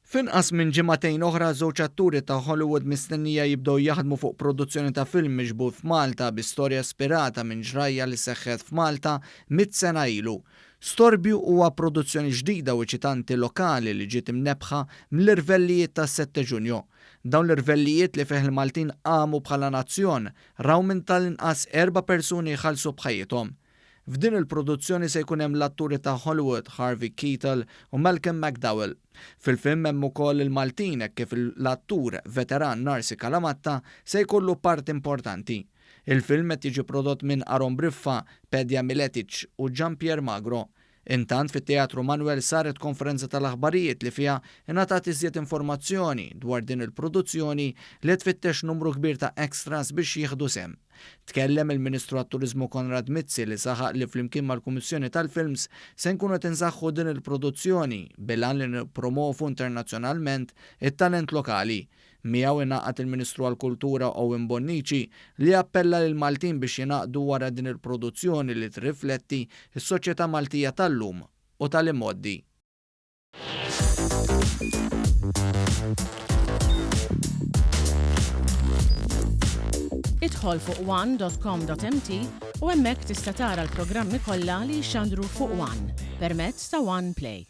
F'inqas minn ġimagħtejn oħra żewġ atturi ta' Hollywood mistennija jibdew jaħdmu fuq produzzjoni ta' film miġbud f'Malta bi storja ispirata minn ġrajja li seħħet f'Malta mitt sena ilu. Storbju huwa produzzjoni ġdida u eċitanti lokali li ġiet imnebbħa mill-irvellijiet tas-Sette Giugno. Dawn l-irvellijiet li fih il-Maltin qamu bħala nazzjon raw minn tal-inqas erba' persuni jħallsu b'ħajjithom. F'din il-produzzjoni se jkun hemm l-atturi ta' Hollywood Harvey Keitel u Malcolm McDowell. Fil-film hemm ukoll il-Maltin hekk kif l-attur veteran Narcy Calamatta se jkollu parti importanti. Il-film qed jiġi prodott minn Aaron Briffa, Pedja Miletic u Jean Pierre Magro. Intant fit-Teatru Manoel saret konferenza tal-aħbarijiet li fiha ingħatat iżjed informazzjoni dwar din il-produzzjoni li qed tfittex numru kbir ta' extras biex jieħdu sehem. Tkellem il-Ministru għat-Turiżmu Konrad Mizzi li saħaq li flimkien mal-Kummissjoni tal-Films se nkunu qed insaħħu din il-produzzjoni bil-għan li nippromovu internazzjonalment it-talent lokali. Miegħu ingħaqad il-Ministru għall-Kultura Owen Bonnici li appella lill-Maltin biex jingħaqdu wara din il-produzzjoni li tirrifletti s-soċjetà Maltija tal-lum u tal-imgħoddi. Idħol fuq one.com.mt u hemmhekk tista' tara l-programmi kollha li jixxandru fuq One permezz ta' One Play.